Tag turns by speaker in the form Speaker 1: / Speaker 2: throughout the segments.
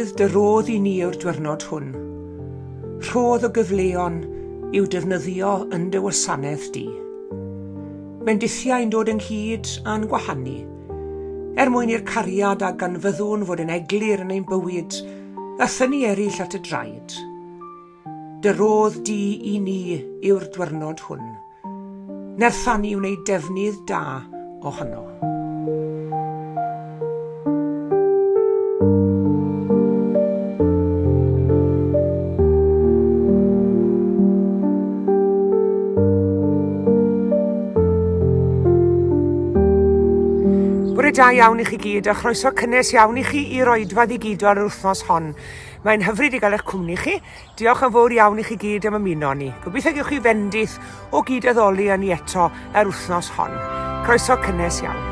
Speaker 1: Arglwydd, dy rodd i ni yw'r dwyrnod hwn. Rhodd o gyfleon i'w defnyddio yn dy wasanaeth di. Bendithiau'n dod ynghyd a'n gwahanu, er mwyn i'r cariad a ganfyddwn fod yn eglur yn ein bywyd a thynnu eraill at y draed. Dy rodd di i ni yw'r dwyrnod hwn. Nertha ni wneud defnydd da ohono. Bore da iawn i chi gyd a chroeso cynnes iawn i chi i'r oedfa ddigidol yr wythnos hon. Mae'n hyfryd i gael eich cwmni chi. Diolch yn fawr iawn i chi gyd am ymuno ni. Gobeithio gewch chi fendith o gyd-addoli â ni eto yr wythnos hon. Croeso cynnes iawn.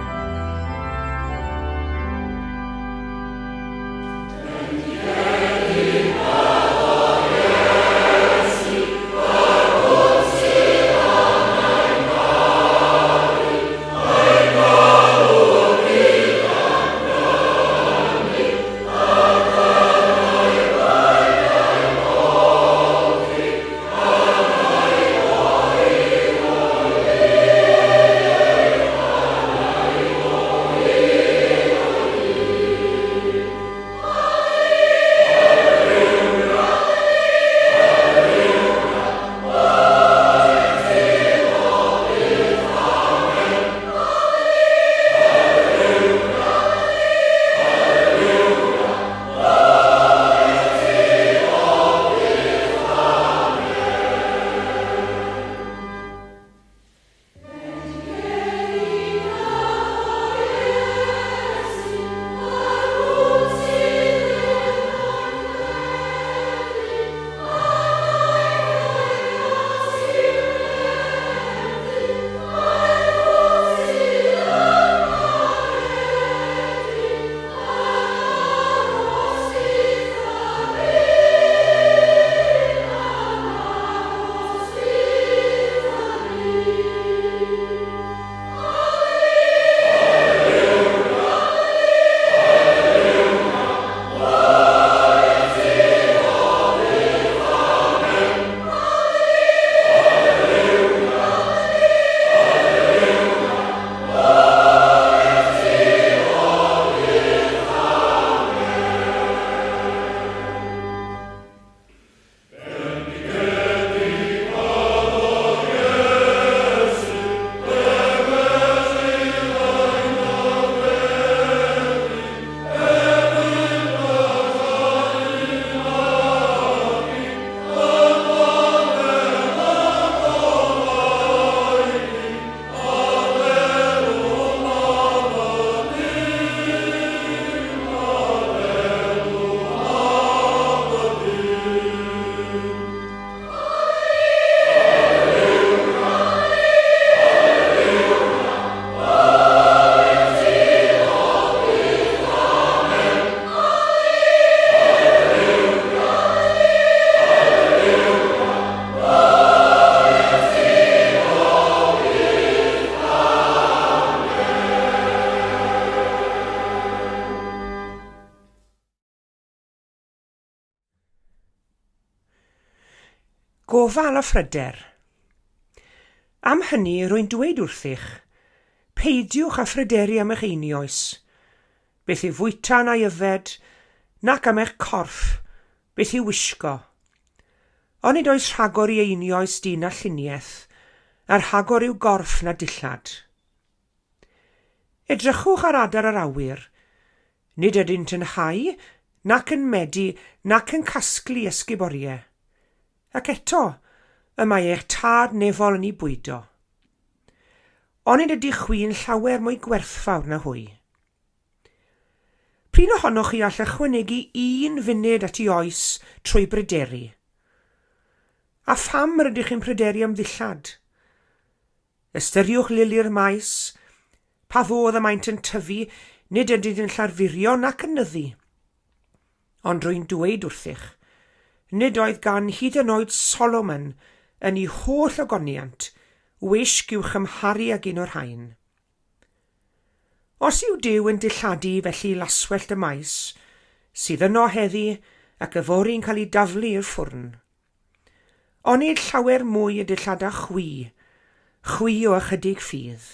Speaker 1: Gofal a phryder. Am hynny, rwy'n dweud wrthych, peidiwch â phryderu am eich einioes, beth i'w fwyta na'i yfed, nac am eich corff, beth i'w wisgo. Onid oes rhagor i einioes dyn na lluniaeth, a rhagor i'w gorff na dillad? Edrychwch ar adar yr awyr. Nid ydynt yn hau, nac yn medi, nac yn casglu ysguboriau. Ac eto, y mae eich Tad nefol yn eu bwydo. Onid ydych chwi'n llawer mwy gwerthfawr na hwy? Prin ohonoch chi all ychwanegu un funud at ei oes trwy bryderu? A pham yr ydych chi'n pryderu am ddillad? Ystyriwch lili'r maes, pa fodd y maent yn tyfu, nid ydynt yn llarfurio nac yn nyddu. Ond rwy'n dweud wrthych, nid oedd gan hyd yn oed Solomon yn ei holl ogoniant wisg i'w chymharu ag un o'r rhain. Os yw Duw yn dilladu felly laswellt y maes, sydd yno heddi ac yfory'n cael ei daflu i'r ffwrn. Onid llawer mwy y dillada chwi, chwi o ychydig ffydd?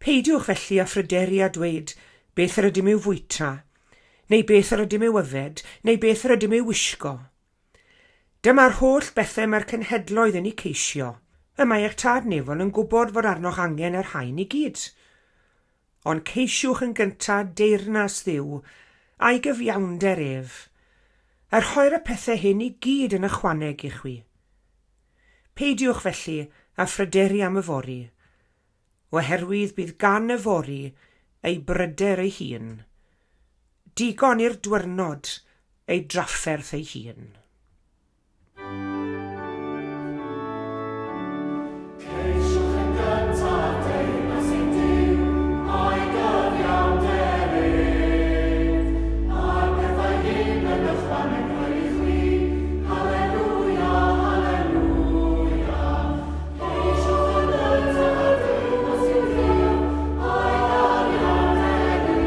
Speaker 1: Peidiwch felly â phryderu a dweud, Beth yr ydym i'w fwyta? Neu beth yr ydym i'w yfed? Neu beth yr ydym i'w wisgo? Dyma'r holl bethau mae'r cenhedloedd yn eu ceisio. Y mae eich Tad Nefol yn gwybod fod arnoch angen y rhain i gyd. Ond ceisiwch yn gyntaf deyrnas Dduw a'i gyfiawnder ef, a rhoir y pethau hyn i gyd yn ychwaneg i chwi. Peidiwch felly â phryderu am yfory, oherwydd bydd gan yfory ei bryder ei hun. Digon i'r dwyrnod ei drafferth ei hun.
Speaker 2: Ceisiwch yn gyntaf deyrnas ein Duw a'i gyfiawnder ef, a'r pethau hyn yn ychwanegol i chwi. Halelwia, halelwia. Ceisiwch yn gyntaf deyrnas ein Duw a'i gyfiawnder ef,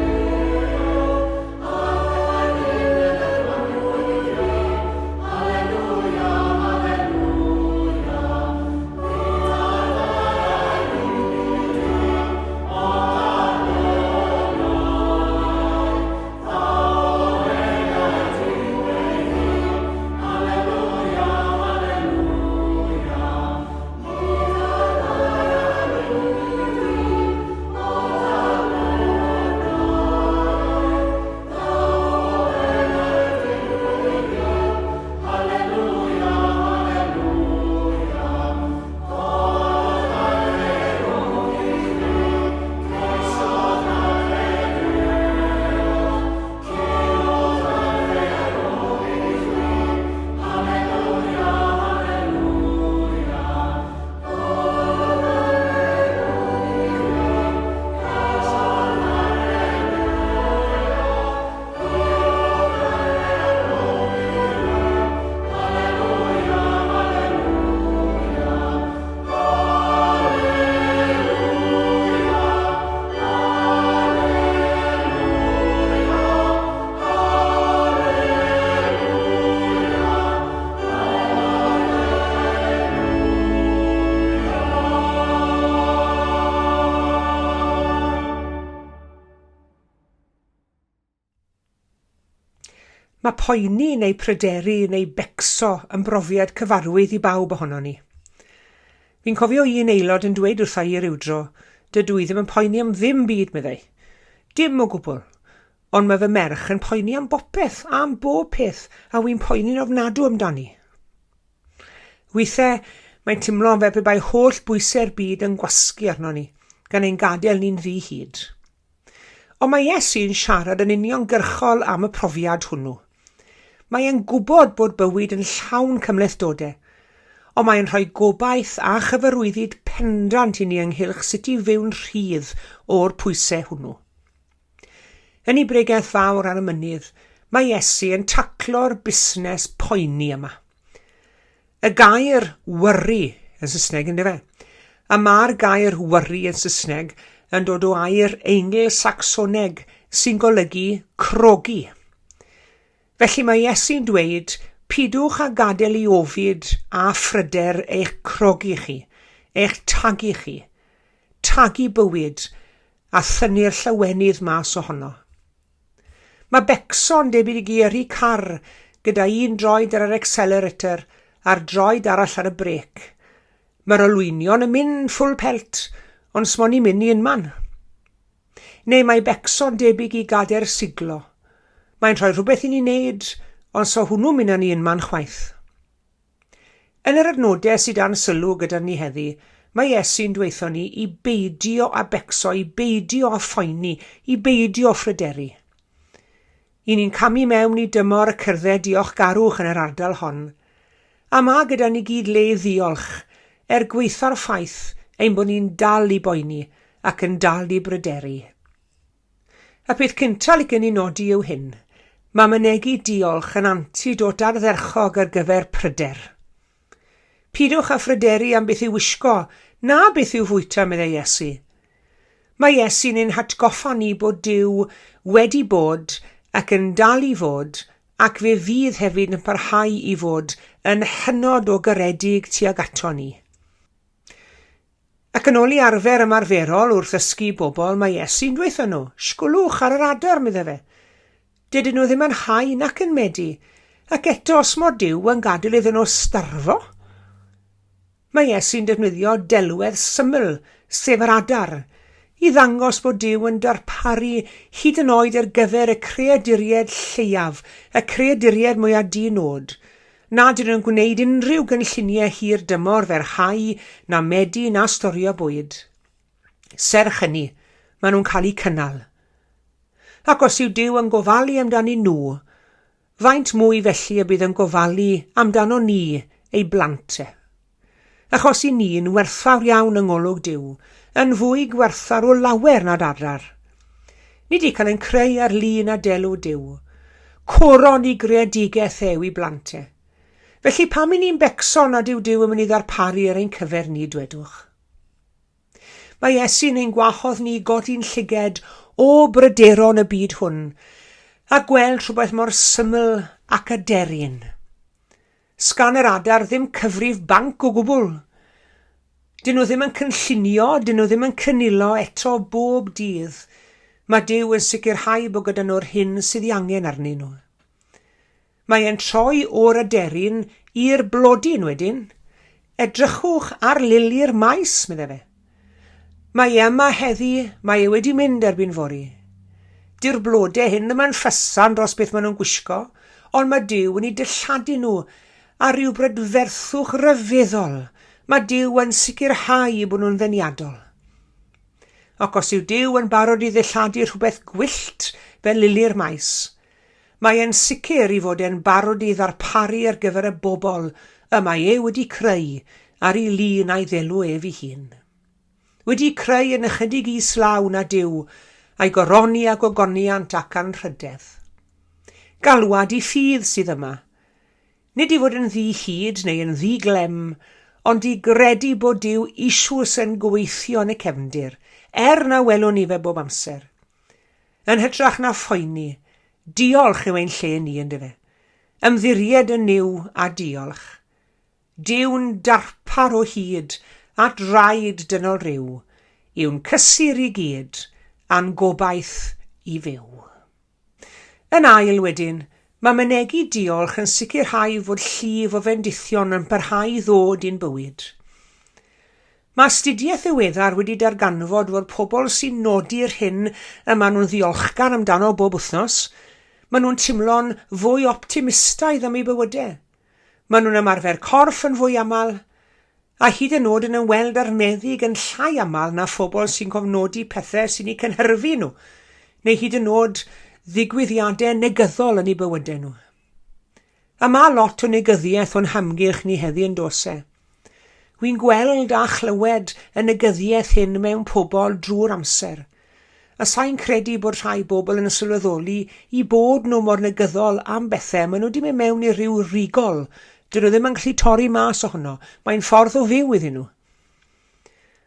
Speaker 1: Mae poeni neu pryderu neu becso yn brofiad cyfarwydd i bawb ohonon ni. Fi'n cofio un aelod yn dweud wrtha i rywdro, dydw i ddim yn poeni am ddim byd, meddai. Dim o gwbl. Ond mae fy merch yn poeni am bopeth, am bob peth, a wy'n poeni'n ofnadw amdani. Weithiau, mae'n timlo fel pe bai holl bwysau'r byd yn gwasgu arno ni, gan ein gadael ni'n ddi-hid. Ond mae Iesu'n siarad yn uniongyrchol am y profiad hwnnw. Mae e'n gwybod bod bywyd yn llawn cymhlethdodau, ond mae'n rhoi gobaith a chyfarwyddyd pendant i ni ynghylch sut i fyw'n rhydd o'r pwysau hwnnw. Yn ei bregeth fawr ar y mynydd, mae Iesu yn taclo'r busnes poeni yma. Y gair worry yn Saesneg, yndyfe? A mae'r gair worry yn Saesneg yn dod o air Eingl-Sacsoneg sy'n golygu crogi. Felly mae Iesu'n dweud, pidwch â gadael i ofid a phryder eich crogi chi, eich tagu chi, tagu bywyd a thynnu'r llawenydd mas ohono. Mae becso'n debyg i yrru car gyda un droed ar yr accelerator a'r droed arall ar y brêc. Mae'r olwynion yn mynd full pelt, ond smo ni'n mynd i unman. Neu mae becso'n debyg i gadair siglo. Mae'n rhoi rhywbeth i ni wneud, ond so hwnnw'n mynd â ni unman chwaith. Yn yr adnodau sydd dan sylw gyda ni heddi, mae Iesu'n dweutho ni i beidio â becso, i beidio â phoeni, i beidio â phryderu. I ni'n camu mewn i dymor y cyrddau diolchgarwch yn yr ardal hon, a mae gyda ni gyd le i ddiolch, er gwaetha'r ffaith ein bod ni'n dal i boeni ac yn dal i bryderu. Y peth cynta licen i nodi yw hyn, mae mynegi diolch yn antidot ardderchog ar gyfer pryder. Pidwch â phryderu am beth i'w wisgo, na beth i'w fwyta, meddai Iesu. Mae Iesu'n ein hatgoffa ni bod Duw wedi bod, ac yn dal i fod, ac fe fydd hefyd yn parhau i fod, yn hynod o garedig tuag ato ni. Ac yn ôl i arfer ymarferol wrth ddysgu bobl, mae Iesu'n dweutho nhw, Sgwlwch ar yr adar, medde fe. Dydyn nhw ddim yn hau nac yn medi, ac eto os mo Duw yn gadael iddyn nhw starfo? Mae Iesu'n defnyddio delwedd syml, sef yr adar, i ddangos bod Duw yn darparu hyd yn oed ar gyfer y creaduriaid lleiaf, y creaduriaid mwyaf di-nod, nad ydyn nhw'n gwneud unrhyw gynlluniau hir dymor fel hau na medi na storio bwyd. Serch hynny, maen nhw'n cael eu cynnal. Ac os yw Duw yn gofalu amdanyn nhw, faint mwy felly y bydd yn gofalu amdano ni, ei blant e? Achos i ni'n werthfawr iawn yng ngolwg Duw, yn fwy gwerthfawr o lawer nad adar. Ni 'di cael ein creu ar lun a delw Duw. Coron i greadigaeth e yw i blant e. Felly pam i ni'n becso nad yw Duw yn mynd i ddarparu ar ein cyfer ni, dwedwch? Mae Iesu'n ein gwahodd ni i godi'n llyged o bryderon y byd hwn a gweld rhywbeth mor syml ac aderyn. Sgan yr adar ddim cyfrif banc o gwbl. Dyn nhw ddim yn cynllunio, dyn nhw ddim yn cynilo eto bob dydd. Mae Duw yn sicrhau bod gyda nhw'r hyn sydd ei angen arnyn nhw. Mae e'n troi o'r aderyn i'r blodyn wedyn. Edrychwch ar lili'r maes, medde fe. Mae e yma heddi, mae e wedi mynd erbyn fory. Dyw'r blode hyn ddim yn ffysan dros beth maen nhw'n gwisgo, ond mae Duw yn eu dilladu nhw â rhyw brydferthwch ryfeddol. Mae Duw yn sicrhau eu bod nhw'n ddeniadol. Ac os yw Duw yn barod i ddilladu rhywbeth gwyllt fel lili'r maes, mae e'n sicr i fod e'n barod i ddarparu ar gyfer y bobl y mae e wedi creu ar ei lun a'i ddelw ef ei hun. Wedi creu yn ychydig islaw na Duw, a'i goroni â gogoniant ac anrhydedd. Galwad i ffydd sydd yma. Nid i fod yn ddi-hid neu yn ddi-glem, ond i gredu bod Duw eisoes yn gweithio yn y cefndir, er na welwn ni fe bob amser. Yn hytrach na phoeni, diolch yw ein lle ni, yndyfe? Ymddiried yn Nuw a diolch. Duw'n darpar o hyd at raid dynol ryw, yw'n cysur i gyd, a'n gobaith i fyw. Yn ail wedyn, mae mynegi diolch yn sicrhau fod llif o fendithion yn parhau i ddod i'n bywyd. Mae astudiaeth ddiweddar wedi darganfod fod pobl sy'n nodi'r hyn y maen nhw'n ddiolchgar amdano bob wythnos, maen nhw'n teimlo'n fwy optimistaidd am eu bywydau. Maen nhw'n ymarfer corff yn fwy aml, a hyd yn oed yn ymweld â'r meddyg yn llai aml na phobl sy'n cofnodi pethau sy'n eu cynhyrfu nhw, neu hyd yn oed ddigwyddiadau negyddol yn eu bywydau nhw. A ma' lot o negyddiaeth o'n hamgylch ni heddi yn does e? Wi'n gweld a chlywed y negyddiaeth hyn mewn pobl drwy'r amser. A sai'n credu bod rhai bobl yn sylweddoli i bod nhw mor negyddol am bethau, maen nhw wedi mynd mewn i ryw rigol, dyn nhw ddim yn gallu torri mas ohono, mae'n ffordd o fyw iddyn nhw.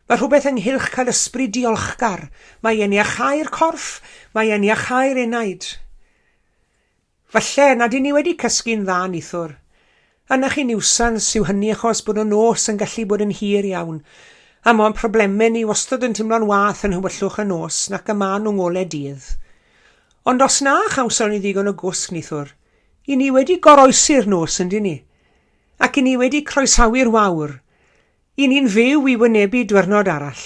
Speaker 1: Mae rhywbeth ynghylch cael ysbryd diolchgar, mae e'n iachau'r corff, mae e'n iachau'r enaid. Falle nad 'yn ni wedi cysgu'n dda nithwr. A 'na chi niwsans yw hynny achos bod y nos yn gallu bod yn hir iawn, a ma'n probleme ni wastod yn timlo'n wath yn nhywyllwch y nos nac y ma'n nhw ngole dydd. Ond os na chawson ni ddigon o gwsg nithwr, 'yn ni wedi goroesi'r nos yndyn ni? Ac 'yn ni wedi croesawu'r wawr. 'Yn ni'n fyw i wynebu dwyrnod arall.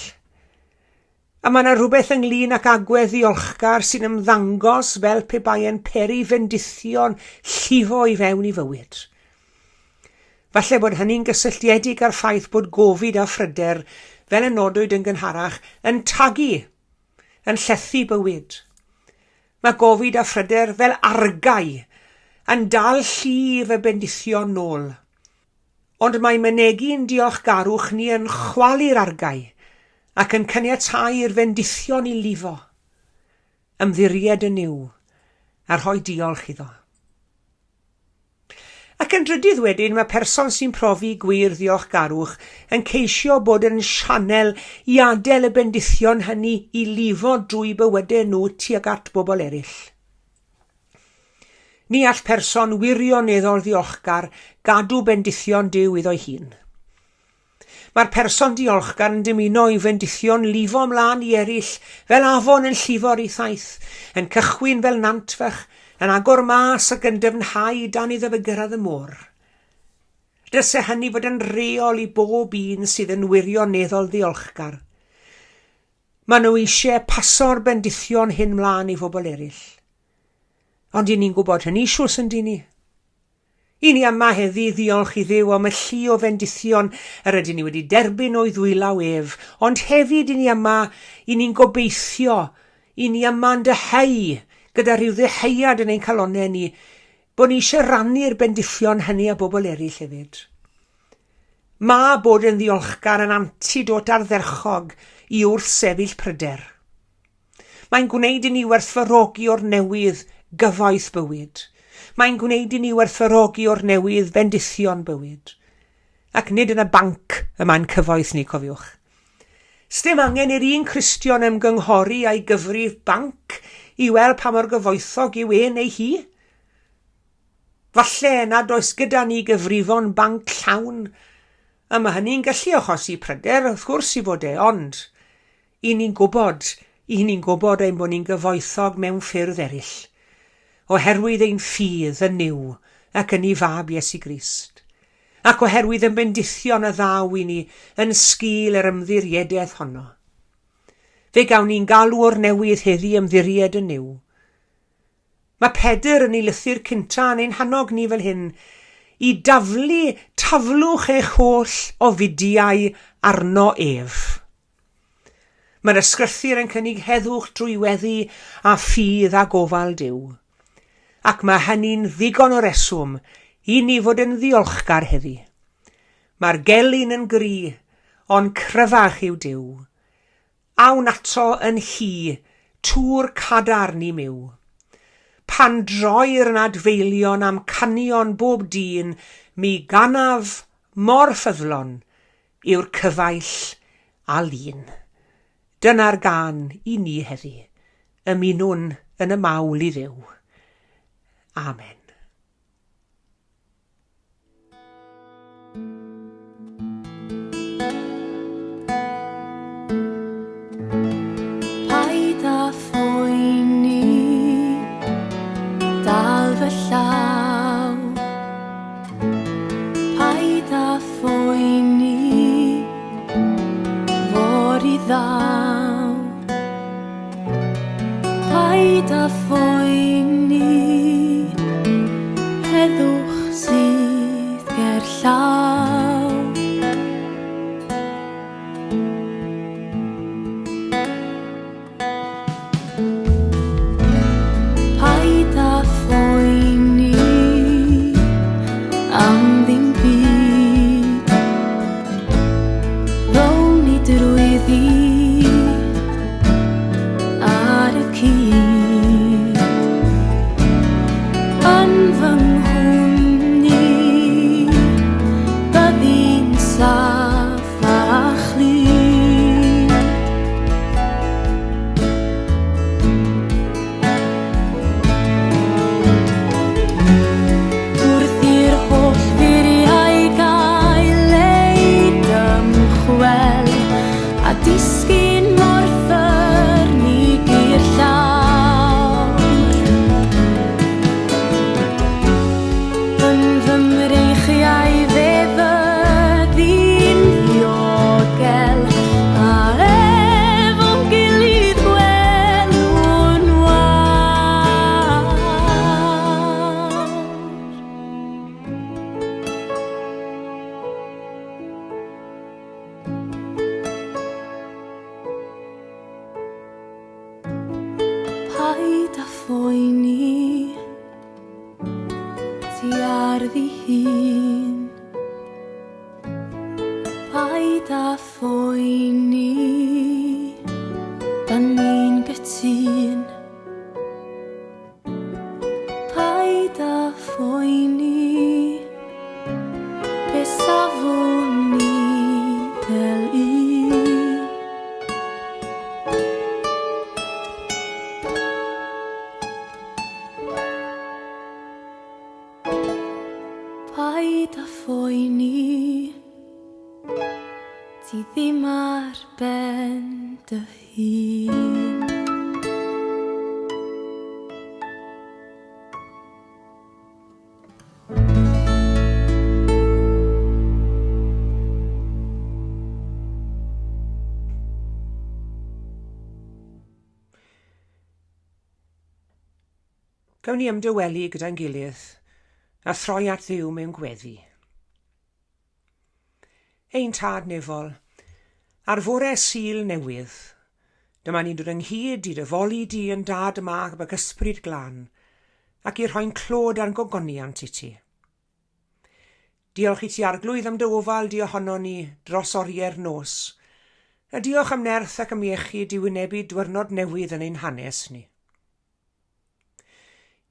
Speaker 1: A mae yna rhywbeth ynglyn ac agwedd ddiolchgar sy'n ymddangos fel pe bai e'n peri fendithion llifo i fewn i fywyd. Falle bod hynny'n gysylltiedig â'r ffaith bod gofid a phryder, fel y nodwyd yn gynharach, yn tagu, yn llethu bywyd. Mae gofid a phryder fel argae, yn dal llif y bendithion nôl. Ond mae mynegi'n diolchgarwch ni yn chwalu'r argae ac yn caniatáu i'r fendithion i lifo. Ymddiried yn Nuw a rhoi diolch iddo. Ac yn drydydd wedyn, mae person sy'n profi gwir ddiolchgarwch yn ceisio bod yn sianel i adael y bendithion hynny i lifo drwy bywydau nhw tuag at bobl eraill. Ni all person wirioneddol ddiolchgar gadw bendithion Duw iddo'i hun. Mae'r person diolchgar yn dymuno i fendithion lifo mlaen i eraill fel afon yn llifo ar ei thaith, yn cychwyn fel nant fach, yn agor mas ac yn dyfnhau dan iddo fe gyrraedd y môr. Dylse hynny fod yn reol i bob un sydd yn wirioneddol ddiolchgar. Maen nhw eisiau paso'r bendithion hyn mlaen i fobl eraill. Ond i ni'n gwybod hynny siwrs yn dyn ni. I ni yma heddi ddiolch i Dduw am y llu o fendithion yr ydyn ni wedi derbyn o'i ddwylaw ef, ond hefyd i ni yma, i ni'n gobeithio, i ni yma'n dyheu, gyda rhyw ddeheuad yn ein calonnau ni, bod ni eisiau rannu'r bendithion hynny â bobl eraill hefyd. Mae bod yn ddiolchgar yn antidot ardderchog i wrthsefyll pryder. Mae'n gwneud i ni werthfawrogi o'r newydd gyfoeth bywyd. Mae'n gwneud i ni werthfawrogi o'r newydd bendithion bywyd. Ac nid yn y banc y mae'n cyfoeth ni, cofiwch. Sdim angen i'r un Cristion ymgynghori â'i gyfrif banc i weld pa mor gyfoethog yw e neu hi. Falle nad oes gyda ni gyfrifon banc llawn, a mae hynny'n gallu achosi pryder, wrth gwrs i fod e, ond i ni'n gwybod, i ni'n gwybod ein bod ni'n gyfoethog mewn ffyrdd eraill, oherwydd ein ffydd yn Nuw ac yn ei Fab Iesu Grist, ac oherwydd y bendithion a ddaw i ni yn sgil yr ymddiriedaeth honno. Fe gawn ni'n galw o'r newydd heddi ymddiried yn Nuw. Mae Pedr yn ei lythyr cynta yn ein hannog ni fel hyn, i daflu, taflwch eich holl ofidiau arno ef. Mae'r ysgrythur yn cynnig heddwch drwy weddi a ffydd a gofal Duw. Ac mae hynny'n ddigon o reswm i ni fod yn ddiolchgar heddi. Mae'r gelyn yn gry, ond cryfach yw Duw. Awn ato yn hi, tŵr cadarn i'm yw. Pan droir yn adfeilion amcanion bob dyn, mi ganaf mor ffyddlon yw'r cyfaill a lun. Dyna'r gân i ni heddi. Ymunwn yn y mawl i Dduw. Amen.
Speaker 3: Paid â phoeni, dal fy llaw. Paid â phoeni, fory ddaw. Paid â phoeni, heddwch sydd gerllaw. Paid â phoeni am ddim byd. Ddown ni drwyddi ar y cyd. Yn fy nghwmni, byddi'n saff a chlyd. Wrth i'r holl furiau gael eu dymchwel a disgyn mor ffyrnig i'r llawr. Yn fy mreichiau fe fyddi'n ddiogel, a efo'n gilydd gwelwn wawr. Paid â phoeni, ti ar ddihun. Paid â phoeni, dan ni'n gytûn. Paid â phoeni, fe safwn ni fel un. Paid â phoeni, ti ddim ar ben dy hun.
Speaker 1: Gawn ni ymdawelu gyda'n gilydd a throi at Dduw mewn gweddi. Ein Tad nefol, ar fore Sul newydd, dyma ni'n dod ynghyd i dy foli di yn Dad y Mab ac Ysbryd Glân, ac i rhoi'n clod a'n gogoniant i ti. Diolch i ti Arglwydd am dy ofal di ohono ni dros oriau'r nos, a diolch am nerth ac am iechyd i wynebu dwyrnod newydd yn ein hanes ni.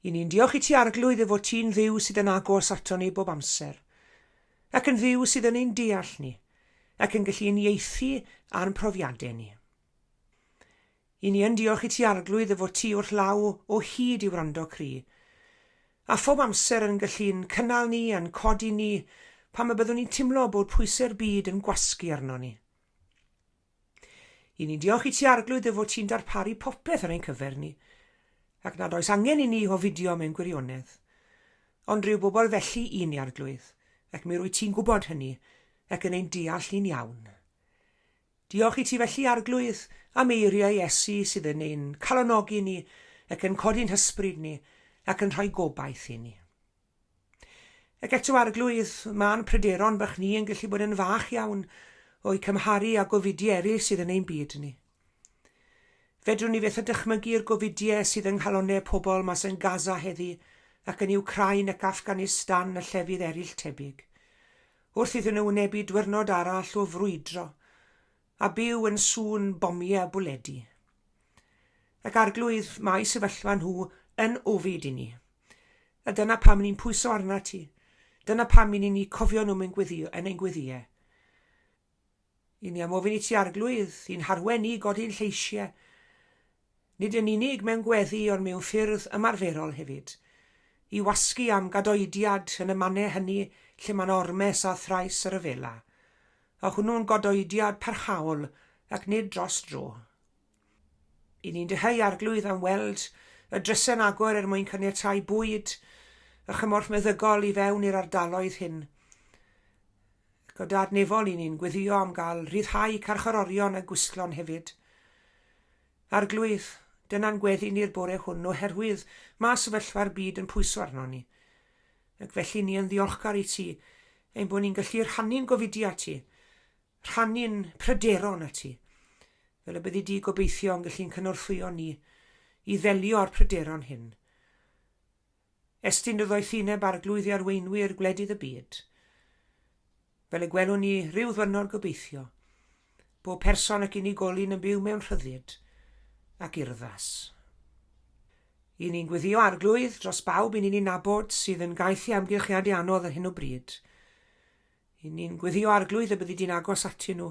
Speaker 1: I ni'n diolch i ti Arglwydd dy fod ti'n Dduw sydd yn agos ato ni bob amser, ac yn Dduw sydd yn ein deall ni, ac yn gallu uniaethu â'n profiadau ni. I ni yn diolch i ti Arglwydd dy fod ti wrth law o hyd i wrando cri, a phob amser yn gallu'n cynnal ni a'n codi ni pan y byddwn ni'n timlo bod pwysau'r byd yn gwasgu arno ni. I ni'n diolch i ti Arglwydd dy fod ti'n darparu popeth ar ein cyfer ni, ac nad oes angen i ni ofidio mewn gwirionedd. Ond rhyw bobl felly i ni, Arglwydd, ac mi rwy ti'n gwybod hynny, ac yn ein deall ni'n iawn. Diolch i ti felly, Arglwydd, am eiriau Iesu sydd yn ein calonogi ni, ac yn codi'n hysbryd ni, ac yn rhoi gobaith i ni. Ac eto, Arglwydd, mae'n pryderon bach ni yn gallu bod yn fach iawn o'u cymharu â gofidiau eraill sydd yn ein byd ni. Fedrwn ni fyth â dychmygu'r gofidiau sydd yng nghalonnau pobl mas yn Gaza heddi ac yn Iwcrain ac Affganistan a llefydd eraill tebyg, wrth iddyn nhw wynebu dwyrnod arall o frwydro a byw yn sŵn bomiau a bwledi. Ac Arglwydd, mae sefyllfa nhw yn ofid i ni. A dyna pam ni'n pwyso arnat ti. Dyna pam i ni'n eu cofio nhw mewn gweddio, yn ein gweddïau. I ni am ofyn i ti Arglwydd, i'n harwen ni godi'n lleisiau, nid yn unig mewn gweddi ond mewn ffyrdd ymarferol hefyd, i wasgu am gadoediad yn y mannau hynny lle mae'n ormes a thrais y rhyfela, a hwnnw'n godoediad parhaol ac nid dros dro. I ni'n dyheu Arglwydd am weld y drysau'n agor er mwyn caniatáu bwyd a chymorth meddygol i fewn i'r ardaloedd hyn. Ac o Dad nefol i ni'n gweddio am gael rhyddhau carcharorion a gwystlon hefyd. Arglwydd, dyna'n gweddi ni'r bore hwn oherwydd mae sefyllfa'r byd yn pwyso arno ni. Ac felly ni yn ddiolchgar i ti ein bod ni'n gallu rhannu'n gofidiau ti rhannu'n pryderon â ti, fel y byddi di gobeithio yn gallu'n cynorthwyo ni i ddelio â'r pryderon hyn. Estyn dy ddoethineb Arglwydd i arweinwyr gwledydd y byd, fel y gwelwn ni rhyw ddwyrnod gobeithio, bod person ac unigolyn yn byw mewn rhyddid ac urddas. I ni'n gweddio Arglwydd dros bawb i ni'n ei nabod sydd yn gaeth i amgylchiadau anodd ar hyn o bryd. I ni'n gweddio Arglwydd y byddi di'n agos atyn nhw,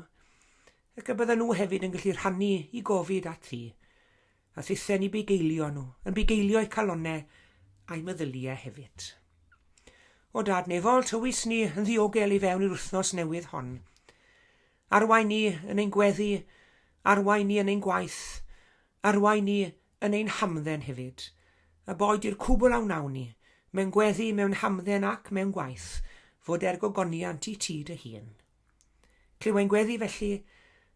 Speaker 1: ac y bydden nhw hefyd yn gallu rhannu i gofid at ti, a thithen i bugeilio nhw, yn bugeilio eu calonnau a'u meddyliau hefyd. O Dad nefol, tywys ni yn ddiogel i fewn i'r wythnos newydd hon. Arwain ni yn ein gweddi, arwain ni yn ein gwaith, arwain ni yn ein hamdden hefyd, a boed i'r cwbl a wnawn ni, mewn gweddi, mewn hamdden ac mewn gwaith, fod er gogoniant i ti dy hun. Clyw ein gweddi felly,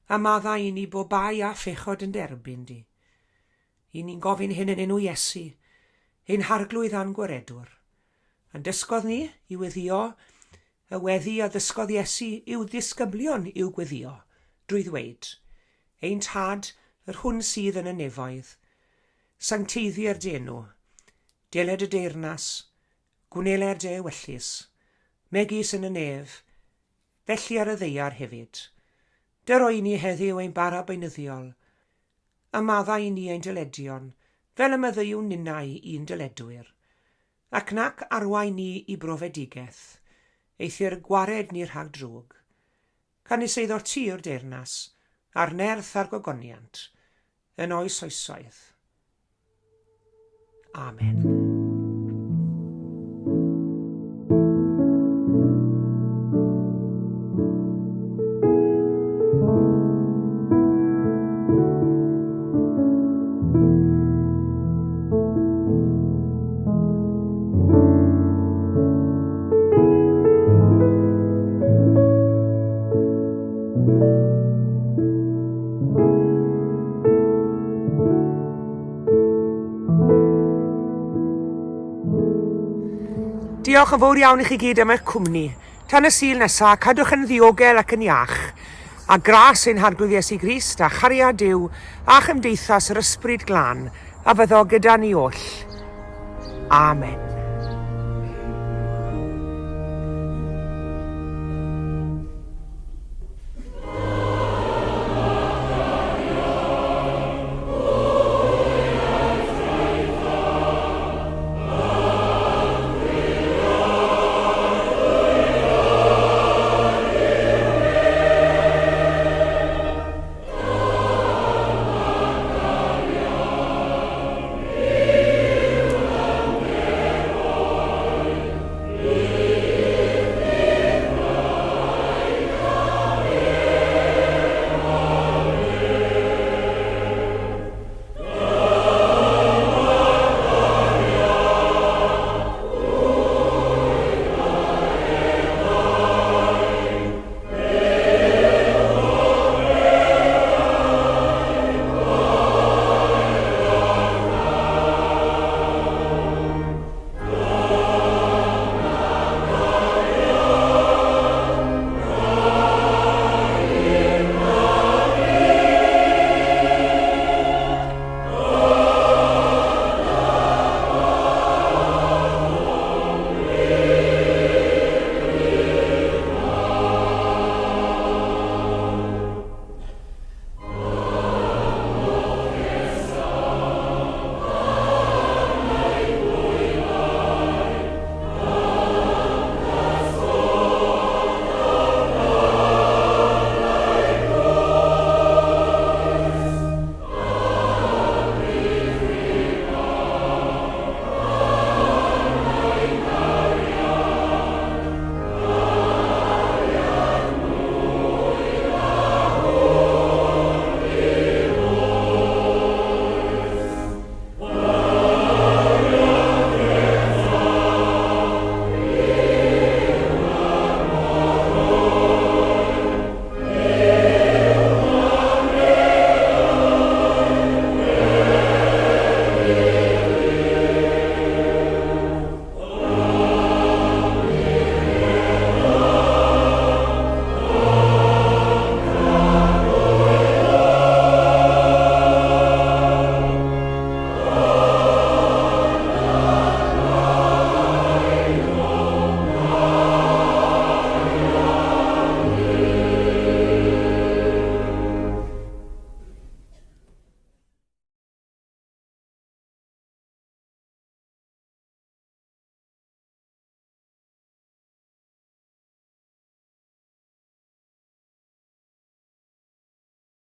Speaker 1: a maddau i ni bob bai a phechod yn derbyn di. I ni'n gofyn hyn yn enw Iesu, ein Harglwydd a'n Gwaredwr. A'n dysgodd ni i weddio y weddi a ddysgodd Iesu i'w ddisgyblion i'w gweddio, drwy ddweud, Ein Tad, yr hwn sydd yn y nefoedd, sancteiddier dy enw, deled dy deyrnas, gwneler dy ewyllys, megis yn y nef, felly ar y ddaear hefyd. Dyro i ni heddiw ein bara beunyddiol, a maddau i ni ein dyledion, fel y maddeuwn ninnau i'n dyledwyr. Ac nac arwain ni i brofedigaeth, eithr gwared ni rhag drwg. Canys eiddo ti yw'r deyrnas, a'r nerth a'r gogoniant, yn oes oesoedd. Amen. Diolch yn fawr iawn i chi gyd am eich cwmni. Tan y Sul nesa, cadwch yn ddiogel ac yn iach. A gras ein Harglwydd Iesu Grist, a chariad Duw, a chymdeithas yr Ysbryd Glân, a fyddo gyda ni oll. Amen.